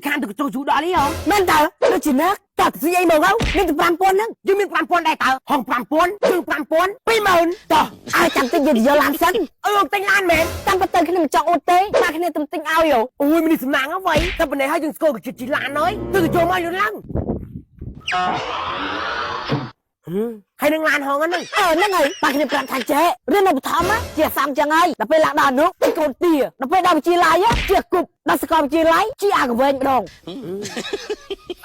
ខានទៅកញ្ចុះយូរដល់អីហង មែនតើដូចជាណាតើទៅស្អីមកទៅមានតែ5000ហ្នឹង យើងមាន5000ដែរតើហង5000យើង5000 20000 តោះឲ្យចាំតិចយើងទៅយកឡានសិន អឺទិញឡានមែន តាមពិតទៅគ្នាមិនចង់អត់ទេមកគ្នាទំទិញឲ្យហ៎ អូយមានសំណាងអ្វីតែប៉ុណ្ណេះហើយយើងស្គាល់កញ្ចុះជីឡានហើយទៅទៅចូលមកយល់ឡើងហើយនឹងឡានហងហ្នឹង អឺហ្នឹងហើយប៉ាគ្នាប្រាប់ថាចេះរៀននៅបឋមជាអាសំចឹងហើយដល់ពេលឡើងដល់អនុជាកូនទាដល់ពេលដល់វិទ្យាល័យជាគប់ដល់សាកលវិទ្យាល័យជាអាកវែងម្ដង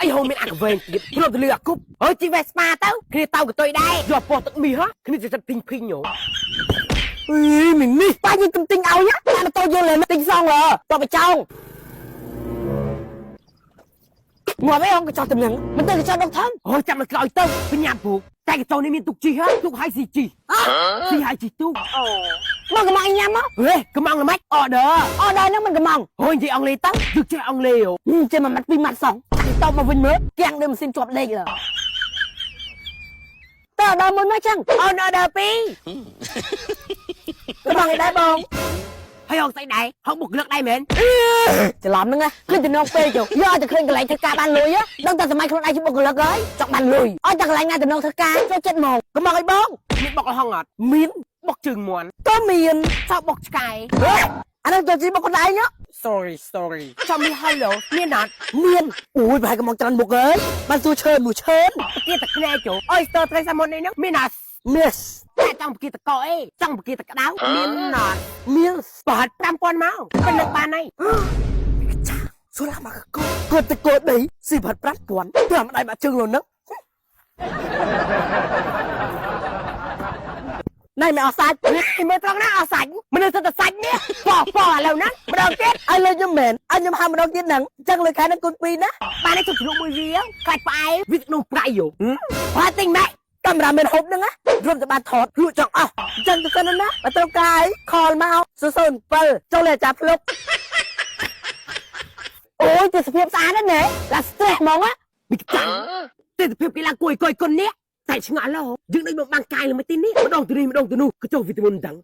អីហងមានអាកវែងទៀតព្រមទៅលឺអាគប់ហើយជីវេស្ប៉ាទៅគ្នាតៅកតុយដែរយកពោះទឹកមីហ៎គ្នាចិត្តភីងភីងហ៎ អីមីនេះប៉ាយើងទំទិញឲ្យណាម៉ូតូយល់លើទិញសងលើតបចោងងាប់អីអង្គកញ្ចក់តំណឹងមិនទៅកញ្ចក់ដុកធំ អូយចាំមកក្រោយទៅបញ្ញាប់ពូតែកញ្ចុះនេះមានទុកជីហ៎ទុកឲ្យស៊ីជីស៊ីឲ្យជីទុក មកកំងញ៉ាំមក ហេកំងល្មិច order អរដល់ហ្នឹងមិនកំង អូយនិយាយអង់គ្លេសទៅយើងចេះអង់គ្លេសហ៎ ចេះមួយម៉ាត់ពីរម៉ាត់សងតបមកវិញមើលគាំងដូចម៉ាស៊ីនជាប់លេខលើតើដល់មួយមកចឹង អូន order ពីរ កំងឯដែរបង ហើយហងស្អីដែរហងបុកលឹកដែរមែន ច្រឡំហ្នឹងឃើញតំណងពេកយកឲ្យតែឃើញកន្លែងធ្វើការបានលុយដឹងតែសម័យខ្លួនឯងជាបុគ្គលិកហើយចង់បានលុយឲ្យតែកន្លែងណាតំណងធ្វើការចូលចិត្តមកកំងឲ្យបង មានបុកលហងអត់ មាន បុកជើងមាន់ ក៏មាន ចោលបុកឆ្កែ អានោះចូលជីបុកខ្លួនឯង sorry sorry ចាំមាន hello មានអត់ មានអូយប្រហែលកំងច្រើនមុខអើយបានសួរឈើមួយឈើ ពគាតខ្នែជោអុយស្ទើត្រីសាមុននេះហ្នឹងមានអត់ Miss តែចង់ពគាតកអេចង់ពគាតក្តៅមានអត់ មាន ប្រហិត5000មកប៉ុណ្ណឹងបានហើយ ចាសូឡាមកកគាត់ទៅកោដីស៊ីផាត់5000ត្រាំដៃបាក់ជើងលនឹងណៃមិនអស់សាច់ មើលត្រង់ណាអស់សាច់មនុស្សសិតតែសាច់នេះប៉ប៉ឥឡូវណាម្ដងទៀត ឲ្យលើខ្ញុំមែនឲ្យខ្ញុំហៅម្ដងទៀតហ្នឹងអញ្ចឹងលើខែហ្នឹងគុណ2ណា បាននេះជប់ជ្រុកមួយវាខ្លាច់ផ្អែមវាក្នុងប្រៃយោហើយទិញម៉េច កាមេរ៉ាមែនហូបហ្នឹងណារួមតែបានថតលក់ចង់អស់អញ្ចឹងទៅសិនណាបើត្រូវកាយខលមក007ចូលលេអាចារ្យភ្លុកអូយទេសភាពស្អាតណាស់ណែឡា stress ហ្មងណា មីចាំងទេសភាពកីឡាគួយកុយគុននេះតែឆ្ងល់ឡោយើងដូចមកបាំងកាយល្មិចទីនេះម្ដងទៅនេះម្ដងទៅនោះក៏ចុះវីតាមីនដឹង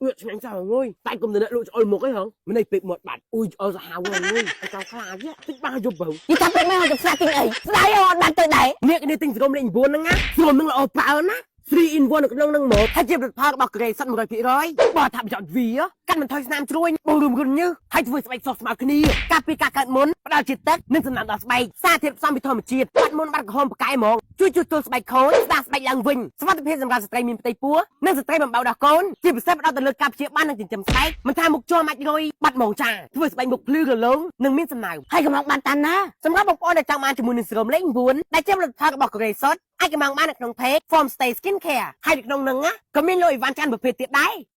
អឺឆ្ងាញ់សោះងុយតែគុំទៅអ្នកលក់ឆ្អុលមុខអីហងមិននេះពេកមាត់បាត់អ៊ុយឆ្អុលសាហាវងុយតែចង់ខ្លាចតិចបាសយប់បើ និយាយថាពេលនេះទៅស្លាប់ទិញអីស្ដាយអត់បានទៅដែរ នេះនេះទិញសរុំលេខ9ហ្នឹងណាសរុំហ្នឹងល្អប្រើណា3 in 1នៅក្នុងហ្នឹងមកហើយជាផលិតផលរបស់ក្រេសិត100%បើថាប្រយោជន៍វាកាត់បន្ថយស្នាមជ្រួញបូមរុនញើសហើយធ្វើស្បែកសស្មើគ្នាការពារការកើតមុនផ្ដល់ជាតិទឹកនិងសំណើមដល់ស្បែកសារធាតុផ្សំពីធម្មជាតិបាត់មុនបាត់ក្រហមប្រកែហ្មងជួយជួសជុលស្បែកខូចស្ដារស្បែកឡើងវិញសុវត្ថិភាពសម្រាប់ស្ត្រីមានផ្ទៃពោះនិងស្ត្រីបំបៅដល់កូនជាពិសេសផ្ដល់ទៅលើការព្យាបាលនិងចិញ្ចឹមស្បែកមិនថាមុខជាប់អាចរុយបាត់ហ្មងចាធ្វើស្បែកមុខភ្លឺរលោងនិងមានសំណើម ហើយកំងបានតាណា សម្រាប់បងប្អូនដែលចង់បានជាមួយនឹងសេរ៉ូមលេខ9ដែលជាផលិតផលរបស់កូរ៉េសុតអាចកម្មង់បាននៅក្នុង page Form Stay Skin Care ហើយនៅក្នុងហ្នឹងណាក៏មានលក់អីវ៉ាន់ច្រើនប្រភេទទៀតដែរ។